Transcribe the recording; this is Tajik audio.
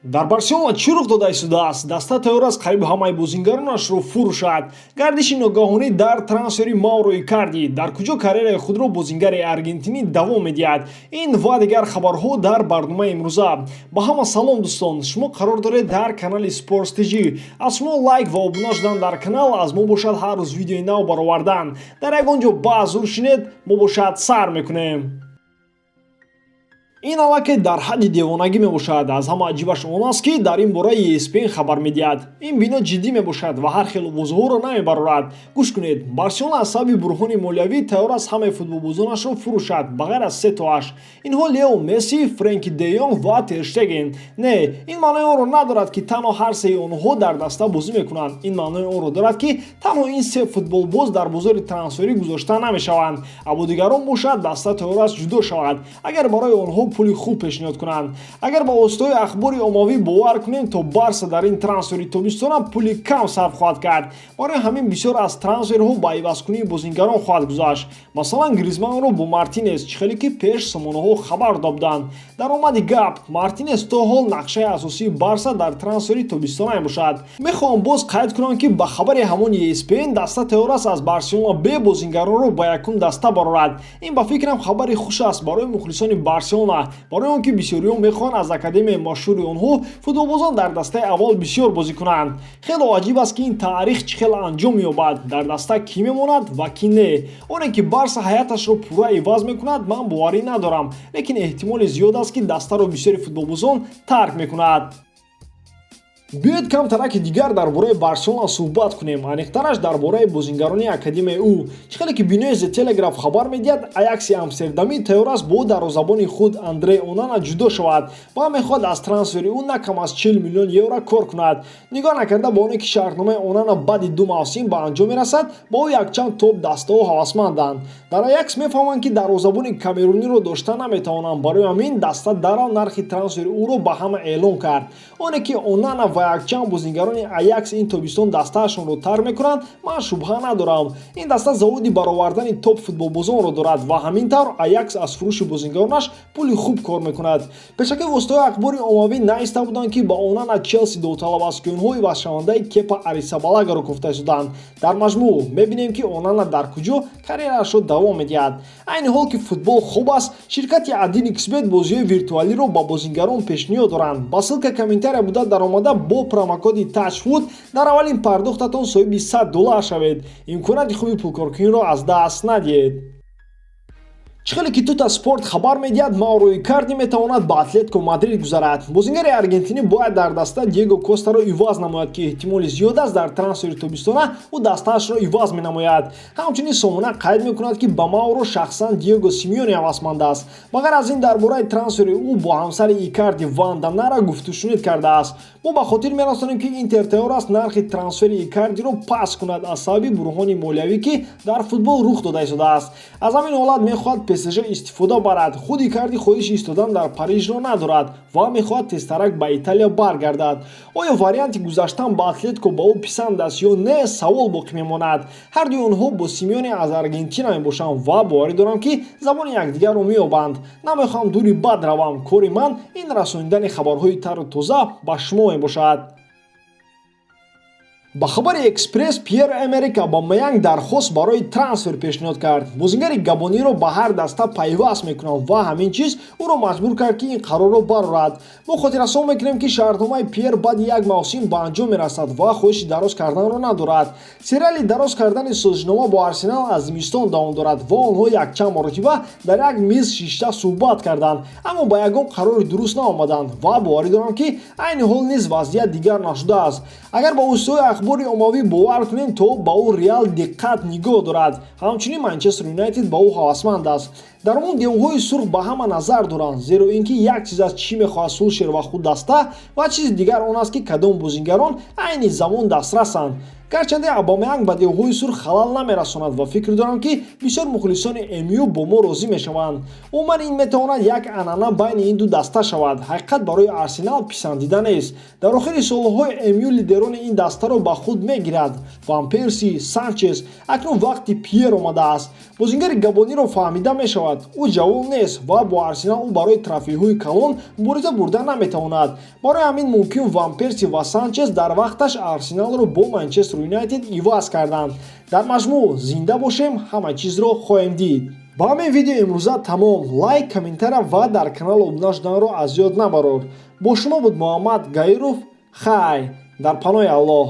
Дар Барселона чӣ рух дода истодааст? Даста тайёр аст қариб ҳамаи бозингаронашро фурӯшад. Гардиши ногаҳонӣ дар трансфери Мауро Икарди. Дар куҷо карьераи худро бозингари аргентинӣ давом медиҳад? Ин ва дигар хабарҳо дар барномаи имрӯза. Ба ҳама салом, дӯстон! Шумо қарор доред дар канали Sports TG. Аз шумо лайк ва обуна шудан дар канал, аз мо бошад ҳар рӯз видеои нав баровардан. Дар ягон ҷо баъзур шинед, мо бошад сар мекунем. Ин аллакай дар ҳадди девонагӣ мебошад. Аз ҳама аҷибаш он аст, ки дар ин бора ESPN хабар медиҳад. Ин бино ҷиддӣ мебошад ва ҳар хел овозҳоро намебарорад. Гӯш кунед: Барселона аз сабаби буҳрони молиявӣ тайёр аст ҳамаи футболбозонашро фурӯшад, ба ғайр аз се тоаш. Инҳо Лео Месси, Френки де Йонг ва Терштеген. Не, ин маънои онро надорад, ки танҳо ҳар сеи онҳо дар даста бозӣ мекунанд. Ин маънои онро дорад, ки танҳо ин се футболбоз дар бозори трансферӣ гузошта намешаванд. Аммо дигарон бошад, даста тайёр аст ҷудо шавад, агар барои онҳо пули хуб пешниҳод кунанд. Агар ба воситаҳои ахбори оммавӣ бовар кунем, то Барса дар ин трансфери тобистона пули кам сарф хоҳад кард. Барои ҳамин бисёр аз трансферҳо ба ивазкунии бозингарон хоҳад гузашт, масалан, Гризманро бо Мартинес, чӣ хеле ки пеш сомонаҳо хабар дода буданд. Даромади гап: Мартинес то ҳол нақшаи асосии Барса дар трансфери тобистона мебошад. Мехоҳам боз қайд кунам, ки ба хабари ҳамон ESPN даста тайёр аст аз Барселона Б бозингаронро ба якум даста барорад. Ин, ба фикрам, хабари хуш аст барои мухлисони Барселона, барои он ки бисёриҳо мехоҳанд аз академияи машҳури онҳо футболбозон дар дастаи аввал бисёр бозӣ кунанд. Хело аҷиб аст, ки ин таърих чӣ хел анҷом меёбад, дар даста кӣ мемонад ва кӣ не. Оне ки Барса ҳайаташро пурра иваз мекунад, ман боварӣ надорам, лекин эҳтимоли зиёд аст, ки дастаро бисёри футболбозон тарк мекунад. Биёед, камтараки дигар дар бораи Барселона суҳбат кунем, аниқтараш дар бораи бозингарони академияи ӯ. Чӣ хеле ки бинои The Telegraph хабар медиҳад, Аякси Амстердамӣ тайёр аст бо дарвозабони худ Андре Онана ҷудо шавад ва мехоҳад аз трансфери ӯ на кам аз 40 миллион евро кор кунад. Нигоҳ накарда ба оне ки шартномаи Онана баъди ду мавсим ба анҷом мерасад, ба ӯ якчанд топ дастаҳо ҳавасманданд. Дар Аякс мефаҳманд, ки дарвозабони камеруниро дошта наметавонанд. Барои ҳамин даста дарав нархи трансфери ӯро ба ҳама эълон кард. Оне ки Онана ва якчанд бозингарони Аякс ин тобистон дастаашонро тарк мекунанд, ман шубҳа надорам. Ин даста заводи баровардани топ футболбозонро дорад ва ҳамин тавр Аякс аз фурӯши бозингаронаш пули хуб кор мекунад. Пешакӣ воситаҳои ахбори оммавӣ наиста буданд, ки ба Онана Челси довталаб аст, ки онҳо ивазшавандаи Кепа Арисабалагаро кофта шуданд. Дар маҷмӯъ мебинем, ки Онана дар куҷо карьераашро давом медиҳад. Айни ҳол ки футбол хуб аст, ширкати 1xBet бозиҳои виртуалиро ба бозингарон пешниҳод доранд. Ба ссылка комментария буда даромада, бо промокоди TAJFOOT дар аввалин пардохтатон соҳиби 100 доллар шавед. Имконияти хуби пулкоркуниро аз даст надиҳед. Чӣ хеле ки Тута Спорт хабар медиҳад, Мауро Икарди метавонад ба Атлетико Мадрид гузарад. Бозингари аргентинӣ бояд дар даста Диего Костаро иваз намояд, ки эҳтимоли зиёд аст, дар трансфери тобистона ӯ дастаашро иваз менамояд. Ҳамчунин сомона қайд мекунад, ки ба Мауро шахсан Диего Симеоне ҳавасманд аст. Ба ғайр аз ин, дар бораи трансфери ӯ бо ҳамсари Икарди Ванда Нара гуфтушунид кардааст. Мо ба хотир мерасонем, ки Интер тайёр аст нархи трансфери Икардиро паст кунад аз сабаби буҳрони молиявӣ, ки дар футбол рух дода истодааст. Аз ҳамин ҳолат мехоҳад ПСЖ истифода барад. Худ Икарди хоҳиши истодан дар Парижро надорад ва мехоҳад тезтарак ба Италия баргардад. Оё варианти гузаштан ба Атлетико ба ӯ писанд аст ё не, савол боқӣ мемонад. Ҳардуи онҳо бо Симеоне аз Аргентина мебошанд ва боварӣ дорам, ки забони якдигарро меёбанд. Намехоҳам дури бад равам, кори ман ин расонидани хабарҳои тару тоза ба шумо мебошад. Ба хабари Экспресс, Пьер Эмерик Абамаянг дархост барои трансфер пешниҳод кард. Бозингари габониро ба ҳар даста пайваст мекунанд ва ҳамин чиз ӯро маҷбур кард, ки ин қарорро барорад. Мо хотиррасон мекунем, ки шартномаи Пьер баъди як мавсим ба анҷом мерасад ва хоҳиши дароз карданро надорад. Сериали дароз кардани созишнома бо Арсенал аз зимистон давом дорад ва онҳо якчанд маротиба дар як миз шишта суҳбат карданд, аммо ба ягон қарори дуруст наомаданд ва боварӣ дорам, ки айни ҳол низ вазъият дигар нашудааст. Агар ба воситаҳои ахбори оммавӣ бовар кунем, то ба ӯ Реал диққат нигоҳ дорад. Ҳамчунин Манчестер Юнайтед ба ӯ ҳавасманд аст. Дар умум девҳои сурх ба ҳама назар доранд, зеро ин ки як чиз аст, чӣ мехоҳад Сулшер ва худ даста, ва чизи дигар он аст, ки кадом бозингарон айни замон дастрасанд. Гарчанде Абамаянг ба девҳои сурх халал намерасонад ва фикр дорам, ки бисёр мухлисони МЮ бо мо розӣ мешаванд. Умуман, ин метавонад як анъана байни ин ду даста шавад. Ҳақиқат барои Арсенал писандида нест. Дар охири солҳои МЮ лидерони ин дастаро ба худ мегирад: Ван Перси, Санчес. Акнун вақти Пьер омадааст. Бозингари габониро фаҳмида мешавад. мешавад. Ӯ ҷавон нест ва бо Арсенал ӯ барои трофейҳои калон мубориза бурда наметавонад. Барои ҳамин мумкин Ван Перси ва Санчес дар вақташ Арсеналро бо Манчестер Юнайтед иваз карданд. Дар маҷмӯъ, зинда бошем, ҳама чизро хоҳем дид. Ба ҳамин видео имрӯза тамом. Лайк, комментария ва дар канал обуна шуданро аз ёд набарор. Бо шумо буд Муҳаммад Гаиров. Хай, дар паноҳи Аллоҳ.